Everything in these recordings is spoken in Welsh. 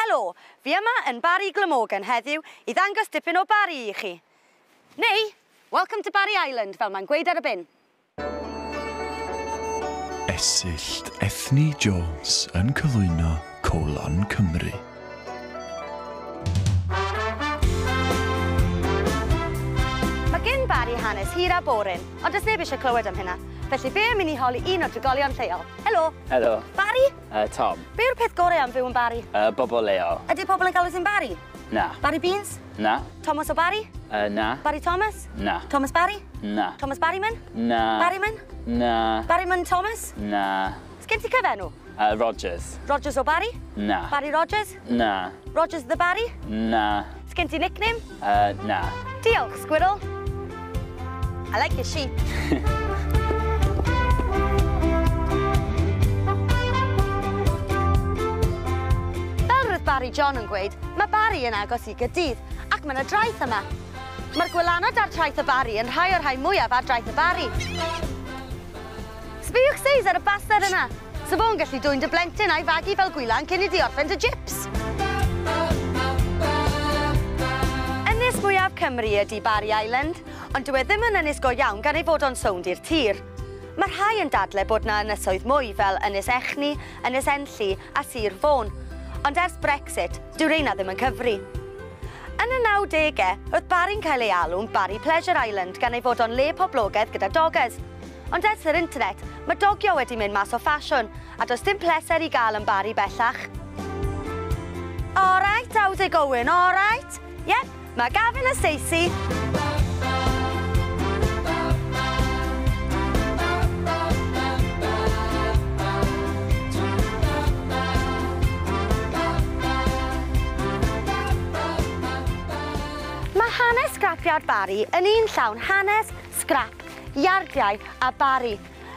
Helo, fi yma yn Barry Glamorgan heddiw i ddangos dipyn o Barry i chi. Neu, welcome to Barry Island, fel mae'n gweud ar y bin. Esyllt Ethni Jones yn cyflwyno Colon Cymru. Mae gen Barry hanes hir a boring, ond does neb eisiau clywed am hynna. Felly fe yn mynd i holi un o'r drigolion lleol. Helo. Helo. Barry? Tom. Be yw'r peth gorau am fyw yn Barry? Bobl leol. Ydy pobl yn galw ti'n Barry? Na. Barry Beans? Na. Thomas o Barry? Na. Barry Thomas? Na. Thomas Barry? Na. Thomas Barryman? Na. Barryman? Na. Barryman Thomas? Na. Sgen ti cyfenw? Rogers. Rogers o Barry? Na. Barry Rogers? Na. Rogers the Barry? Na. Sgen ti nickname? Na. Diolch, Squirrel. I like your sheep. Fel roedd Barry John yn gweud, mae Barry yn agos i Gaerdydd, ac mae yna draeth yma. Mae'r gwylanod ar traeth y Barry yn rhai o'r rhai mwyaf ar draeth y Barry. Sbïwch seis ar y bastard yna. So fo'n gallu dwyn dy blentyn a'i fagu fel gwylan cyn i di orffen dy chips. Ynys mwyaf Cymru ydy Barry Island, ond dyw e ddim yn ynys go iawn gan ei fod o'n sownd i'r tir. Mae rhai yn dadle bod na ynysoedd mwy fel Ynys Echni, Ynys Enlli a Sir Fôn. Ond ers Brexit, dyw reina ddim yn cyfri. Yn y 90au, roedd Barry'n cael ei alw'n Barry Pleasure Island gan ei fod o'n le poblogaidd gyda doggers. Ond ers yr internet, mae dogio wedi mynd mas o ffasiwn a does dim pleser i gael yn Barry bellach. All right, how's it going? All right? Yep, mae Gavin a Stacey. Mae hanes scrapyard Barry yn un llawn hanes, scrap, iardiau a Barry.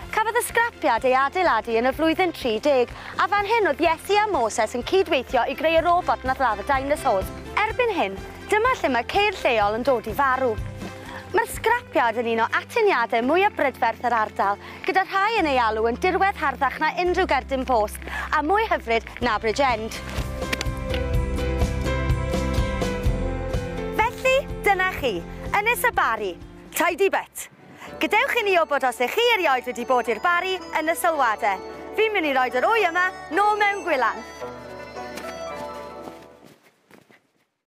Cafodd y scrapyard ei adeiladu yn y flwyddyn 30, a fan hyn oedd Iesu a Moses yn cydweithio i greu y robot nath ladd y dinosaurs. Erbyn hyn, dyma lle mae ceir lleol yn dod i farw. Mae'r scrapyard yn un o atyniadau mwyaf brydferth yr ardal, gyda rhai yn ei alw yn dirwedd harddach na unrhyw gerdyn post, a mwy hyfryd na Bridgend. Felly, dyna chi, Ynys y Barry, tidy butt. Gadewch i ni wybod os ych chi erioed wedi bod i'r Barry yn y sylwadau. Fi'n mynd i roed yr wy yma nôl mewn gwylan.